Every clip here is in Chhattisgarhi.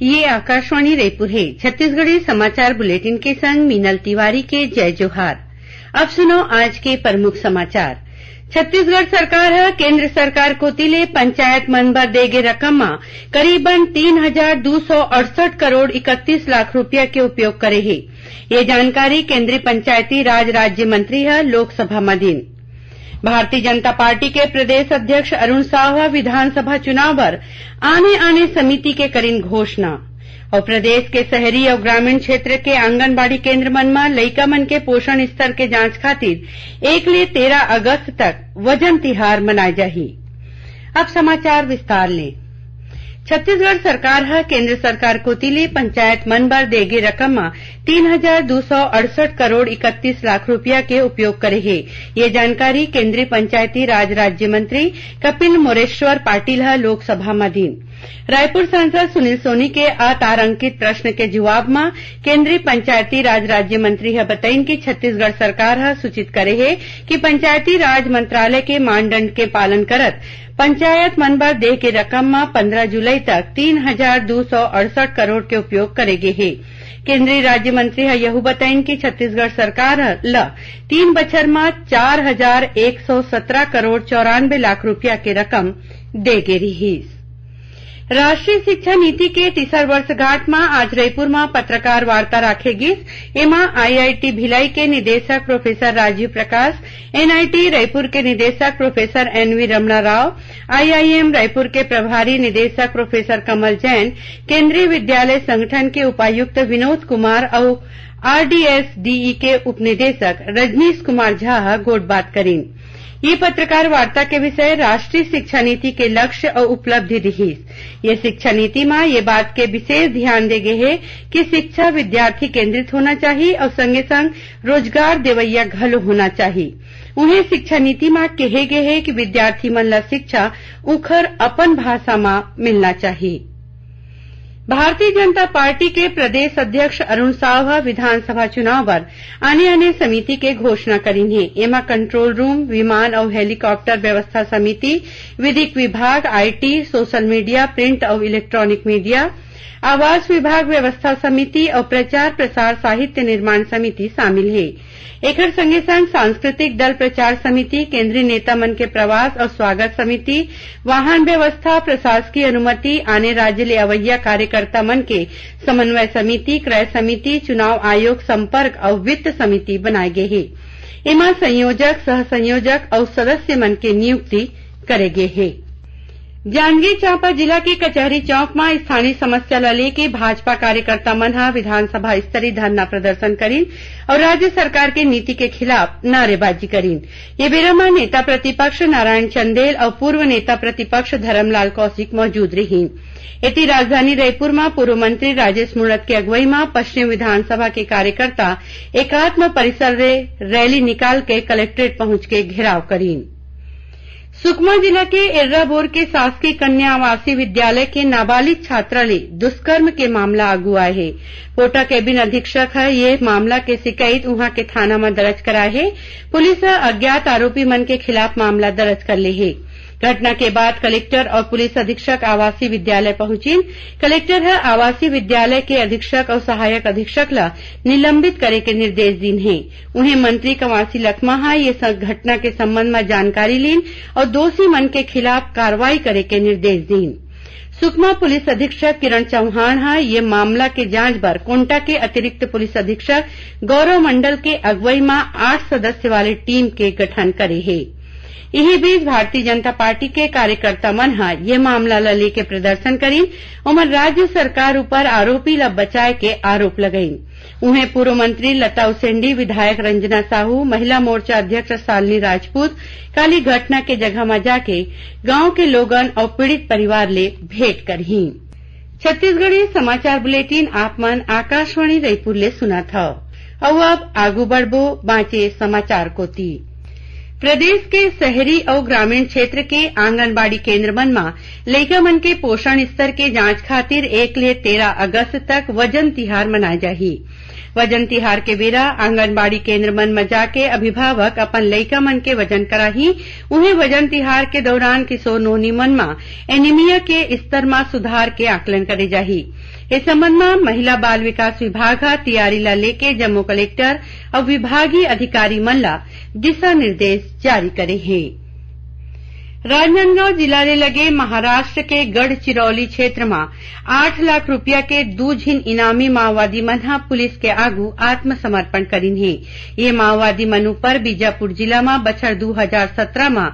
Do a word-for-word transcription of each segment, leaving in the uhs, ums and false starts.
ये आकाशवाणी रायपुर हे। छत्तीसगढ़ी समाचार बुलेटिन के संग मीनल तिवारी के जय जोहार। अब सुनो आज के प्रमुख समाचार। छत्तीसगढ़ सरकार ह केंद्र सरकार कोति ले पंचायत मन बर दे गे रकम म करीबन तीन हजार दू सौ अड़सठ करोड़ इकतीस लाख रुपया के उपयोग करे हे। ये जानकारी केंद्रीय पंचायती राज राज्य मंत्री ह लोकसभा म दीन। भारतीय जनता पार्टी के प्रदेश अध्यक्ष अरुण साव ह विधानसभा चुनाव बर आने-आने समिति के करिन घोषणा। अउ प्रदेश के शहरी अउ ग्रामीण क्षेत्र के आंगनबाड़ी केंद्र मन म लइका मन के पोषण स्तर के जांच खातिर एक ले तेरह अगस्त तक वजन तिहार मनाए जाही। अब समाचार विस्तार ले। छत्तीसगढ़ सरकार ह केंद्र सरकार कोति ले पंचायत मन बर दे गे रकम म तीन हजार दू सौ अड़सठ करोड़ इकतीस लाख रुपया के उपयोग करे हे। ये जानकारी केंद्रीय पंचायती राज राज्य मंत्री कपिल मोरेश्वर पाटिल ह लोकसभा म दीन। रायपुर सांसद सुनील सोनी के अतारांकित प्रश्न के जवाब म केंद्रीय पंचायती राज राज्य मंत्री ह बतइन कि छत्तीसगढ़ सरकार ह सूचित करे हे कि पंचायती राज मंत्रालय के मानदंड के पालन करत पंचायत मन बर दे के रकम म पंद्रह जुलाई तक तीन हजार दू सौ अड़सठ करोड़ के उपयोग करे गे हे। केंद्रीय राज्य मंत्री ह यहू बतइन कि छत्तीसगढ़ सरकार ह ल तीन बछर म चार हजार एक सौ सत्रह करोड़ चौरानबे लाख रुपया के रकम दे गे रिहिस। राष्ट्रीय शिक्षा नीति के तीसर वर्षगांठ म आज रायपुर म पत्रकार वार्ता राखे गिस। एमा आईआईटी भिलाई के निदेशक प्रोफेसर राजीव प्रकाश, एनआईटी रायपुर के निदेशक professor N V Ramana Rao, IIM Raipur के प्रभारी निदेशक प्रोफेसर कमल जैन, केंद्रीय विद्यालय संगठन के उपायुक्त विनोद कुमार अउ आरडीएसडीई के उपनिदेशक रजनीश कुमार झा ह गोठबात करिन। ये पत्रकार वार्ता के विषय राष्ट्रीय शिक्षा नीति के लक्ष्य अउ उपलब्धि रिहिस। ये शिक्षा नीति म ये बात के विशेष ध्यान दे गे हे कि शिक्षा विद्यार्थी केंद्रित होना चाही अउ संगे संग रोजगार देवइया घलो होना चाही। उहें, शिक्षा नीति म केहे गे हे कि विद्यार्थी मन ल शिक्षा उखर अपन भाषा म मिलना चाही। भारतीय जनता पार्टी के प्रदेश अध्यक्ष अरुण साव ह विधानसभा चुनाव बर आने-आने समिति के घोषणा करिन हे। एमा कंट्रोल रूम, विमान अउ हेलीकॉप्टर व्यवस्था समिति, विधिक विभाग, आईटी, सोशल मीडिया, प्रिंट अउ इलेक्ट्रॉनिक मीडिया, आवास विभाग व्यवस्था समिति अउ प्रचार प्रसार साहित्य निर्माण समिति शामिल हे। एखर संगे संग सांस्कृतिक दल प्रचार समिति, केंद्रीय नेता मन के प्रवास अउ स्वागत समिति, वाहन व्यवस्था, प्रशासकीय अनुमति, आने राज्य ले अवइया कार्यकर्ता मन के समन्वय समिति, क्रय समिति, चुनाव आयोग संपर्क अउ वित्त समिति बनाए गे हे। एमा संयोजक, सह संयोजक अउ सदस्य मन के नियुक्ति करे गे हे। जांजगीर चांपा जिला के कचहरी चौक म स्थानीय समस्या ल लेके भाजपा कार्यकर्ता मन ह विधानसभा स्तरीय धरना प्रदर्शन करिन अउ राज्य सरकार के नीति के खिलाफ नारेबाजी करिन। ये बेरा म नेता प्रतिपक्ष नारायण चंदेल अउ पूर्व नेता प्रतिपक्ष धरमलाल कौशिक मौजूद रिहिन। एती राजधानी रायपुर म पूर्व मंत्री राजेश मूणत के अगुवई म पश्चिम विधानसभा के कार्यकर्ता एकात्म परिसर ले रैली निकाल के कलेक्ट्रेट पहुंच के घेराव करिन। सुकमा जिला के एर्राबोर के शासकीय कन्या आवासीय विद्यालय के नाबालिग छात्रा ले दुष्कर्म के मामला आगू आए हे। पोटा केबिन अधीक्षक ह ये मामला के शिकायत उहां के थाना म दर्ज कराए हे। पुलिस ह अज्ञात आरोपी मन के खिलाफ मामला दर्ज कर ले हे। घटना के बाद कलेक्टर अउ पुलिस अधीक्षक आवासीय विद्यालय पहुंचिन। कलेक्टर ह आवासीय विद्यालय के अधीक्षक अउ सहायक अधीक्षक ल निलंबित करे के निर्देश दीन हे। उहें, मंत्री कवासी लखमा ह ये स-, घटना के संबंध म जानकारी लीन अउ दोषी मन के खिलाफ कार्रवाई करे के निर्देश दीन। सुकमा पुलिस अधीक्षक किरण चौहान ह ये मामला के जांच बर कोंटा के अतिरिक्त पुलिस अधीक्षक गौरव मंडल के अगुवई म आठ सदस्य वाले टीम के गठन करे हे। इही बीच, भारतीय जनता पार्टी के कार्यकर्ता मन ह ये मामला ल लेके प्रदर्शन करिन। ओमन राज्य सरकार ऊपर आरोपी ल बचाए के आरोप लगाइन। उहें, पूर्व मंत्री लता उसेंडी, विधायक रंजना साहू, महिला मोर्चा अध्यक्ष शालिनी राजपूत काली घटना के जगह म जाके गांव के लोगन अउ पीड़ित परिवार ले भेंट करही। छत्तीसगढ़ी समाचार बुलेटिन आप मन आकाशवाणी रायपुर ले सुनत हव। अउ अब आगू बढ़बो बांचे समाचार कोति। प्रदेश के शहरी अउ ग्रामीण क्षेत्र के आंगनबाड़ी केंद्र मन म लइका मन के पोषण स्तर के जांच खातिर एक ले तेरह अगस्त तक वजन तिहार मनाए जाही। वजन तिहार के बेरा आंगनबाड़ी केंद्र मन म जाके अभिभावक अपन लइका मन के वजन कराही। उहें, वजन तिहार के दौरान किशोर नोनी मन म एनीमिया के स्तर म सुधार के आकलन करे जाही। ए संबंध म महिला बाल विकास विभाग ह तियारी ला लेके जम्मो कलेक्टर अउ विभागीय अधिकारी मन ला दिशा निर्देश जारी करे हे। राजनांदगांव जिला ले लगे महाराष्ट्र के गढ़चिरौली क्षेत्र म आठ लाख रुपया के दू झिन इनामी माओवादी मन ह पुलिस के आगू आत्मसमर्पण करिन हे। ये माओवादी मन ऊपर बीजापुर जिला म बछर दू हजार सत्रह म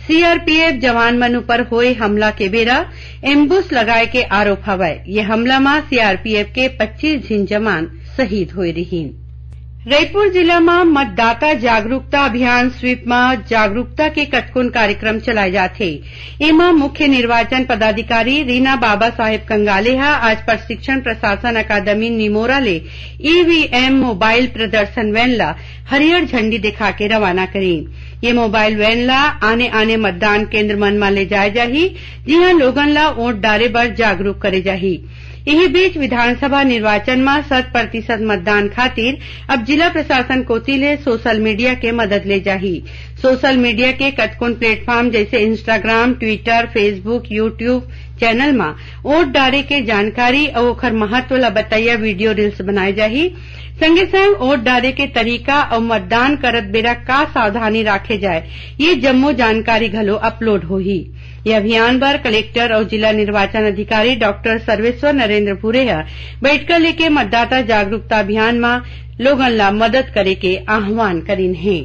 सीआरपीएफ जवान मन ऊपर होए हमला के बेरा एम्बुश लगाए के आरोप हवय। ये हमला म सीआरपीएफ के पच्चीस झिन जवान शहीद होए रिहीन। रईपुर जिला म मतदाता जागरूकता अभियान स्वीप म जागरूकता के कतकोन कार्यक्रम चलाए जाथे। एमा मुख्य निर्वाचन पदाधिकारी रीना बाबा साहेब कंगाले ह आज प्रशिक्षण प्रशासन अकादमी निमोरा ले ईवीएम मोबाइल प्रदर्शन वैन ला हरियर झंडी दिखा के रवाना करीन। ये मोबाइल वैन ला आने-आने मतदान केंद्र मन म ले जाए जाही, जिहां लोगन ला वोट डारे बर जागरूक करे जाही। इही बीच विधानसभा निर्वाचन म शत प्रतिशत मतदान खातिर अब जिला प्रशासन कोति ले सोशल मीडिया के मदद ले जाही। सोशल मीडिया के कतकोन प्लेटफॉर्म जैसे Instagram, Twitter, Facebook, YouTube channel म वोट डारे के जानकारी अउ ओखर महत्व ल बतइया वीडियो रील्स बनाए जाही। संगे संग वोट डारे के तरीका अउ मतदान करत बेरा का सावधानी राखे जाए, ये जम्मो जानकारी घलो अपलोड होही। ये अभियान बर कलेक्टर अउ जिला निर्वाचन अधिकारी डॉक्टर सर्वेश्वर नरेंद्र भूरे ह बइठका लेके मतदाता जागरूकता अभियान म लोगन ला मदद करे के आह्वान करिन हे।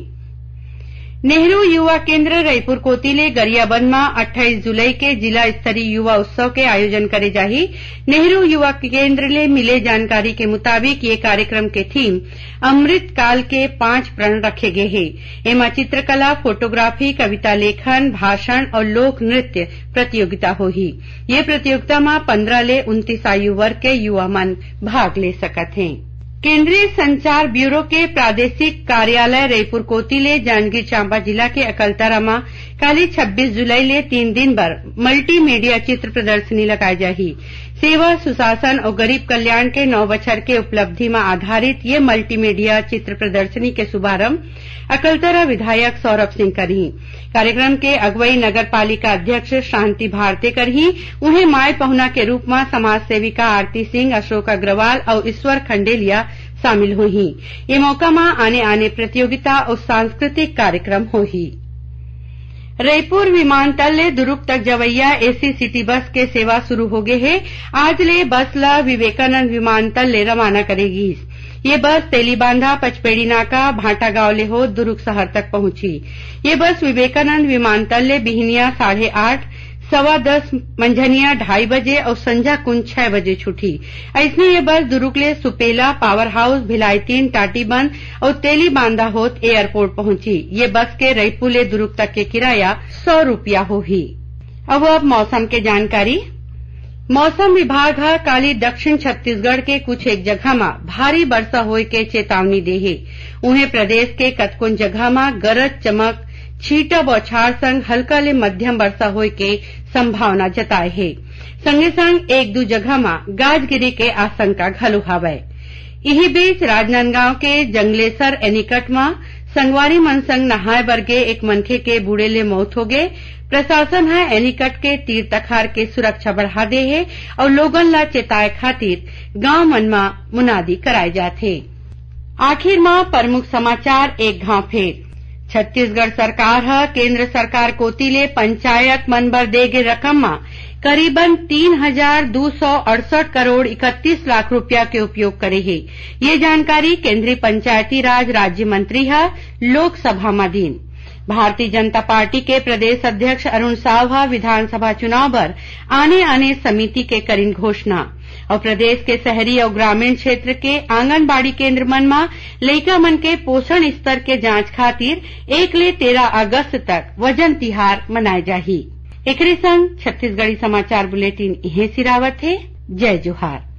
नेहरू युवा केंद्र रईपुर कोति ले गरियाबंद म अट्ठाईस जुलाई के जिला स्तरीय युवा उत्सव के आयोजन करे जाही। नेहरू युवा केंद्र ले मिले जानकारी के मुताबिक ये कार्यक्रम के थीम अमृत काल के पांच प्रण रखे गे हे। एमा चित्रकला, फोटोग्राफी, कविता लेखन, भाषण अउ लोक नृत्य प्रतियोगिता होही। ये प्रतियोगिता म पंद्रह ले उनतीस आयु वर्ग के युवा मन भाग ले सकत हें। केंद्रीय संचार ब्यूरो के प्रादेशिक कार्यालय रईपुर कोति ले जांजगीर चांपा जिला के अकलतरा म काली छब्बीस जुलाई ले तीन दिन बर मल्टीमीडिया चित्र प्रदर्शनी लगाए जाही। सेवा, सुशासन अउ गरीब कल्याण के नौ बछर के उपलब्धि म आधारित ये मल्टीमीडिया चित्र प्रदर्शनी के शुभारंभ अकलतरा विधायक सौरभ सिंह करही। कार्यक्रम के अगुवई नगर पालिका अध्यक्ष शांति भारते करही। उहें, माय पहुना के रूप म समाज सेविका आरती सिंह, अशोक अग्रवाल अउ ईश्वर खंडेलिया शामिल होही। ये मौका म आने-आने प्रतियोगिता अउ सांस्कृतिक कार्यक्रम होही। रईपुर विमानतल ले दुरूग तक जवइया एसी सिटी बस के सेवा शुरू होगे हे। आज ले बस ल विवेकानंद विमानतल ले रवाना करे गीस। ये बस तेलीबांधा, पचपेड़ी नाका, भाटागांव ले होत दुरूग शहर तक पहुंची। ये बस विवेकानंद विमानतल ले बिहनिया साढ़े आठ, सवा दस, मंझनिया ढाई बजे अउ संझा कुन छह बजे छूटही। अइसने ये बस दुरूग ले सुपेला, पावर हाउस, भिलाई तीन, टाटीबंध अउ तेलीबांधा होत एयरपोर्ट पहुंची। ये बस के रईपुर ले दुरूग तक के किराया सौ रुपया होही। अउ अब मौसम के जानकारी। मौसम विभाग ह काली दक्षिण छत्तीसगढ़ के कुछ एक जगह म भारी बरसा होए के चेतावनी दे हे। उहें, प्रदेश के कतकोन जगह म गरज चमक, छींटा बौछार संग हल्का ले मध्यम बरसा होए के संभावना जताए हे। संगे संग एक दू जगह म गाज गिरे के आशंका घलो हावय। इही बीच, राजनांदगांव के जंगलेसर एनीकट म संगवारी मन संग नहाए बर गे एक मनखे के बूड़े ले मौत होगे। प्रशासन ह एनीकट के तीर तखार के सुरक्षा बढ़ा दे हे अउ लोगन ला चेताए खातिर गांव मन म मुनादी कराए जात हे। आखिर म प्रमुख समाचार एक घांव फेर। छत्तीसगढ़ सरकार ह केंद्र सरकार कोति ले पंचायत मन बर दे गे रकम म करीबन तीन हजार दू सौ अड़सठ करोड़ इकतीस लाख रुपया के उपयोग करे हे। ये जानकारी केंद्रीय पंचायती राज राज्य मंत्री ह लोकसभा म दीन। भारतीय जनता पार्टी के प्रदेश अध्यक्ष अरुण साव ह विधानसभा चुनाव बर आने-आने समिति के करिन घोषणा। अउ प्रदेश के शहरी अउ ग्रामीण क्षेत्र के आंगनबाड़ी केंद्र मन म लइका मन के पोषण स्तर के जांच खातिर एक ले तेरह अगस्त तक वजन तिहार मनाए जाही। एकरे संग छत्तीसगढ़ी समाचार बुलेटिन इहें सिरावत हे। जय जोहार।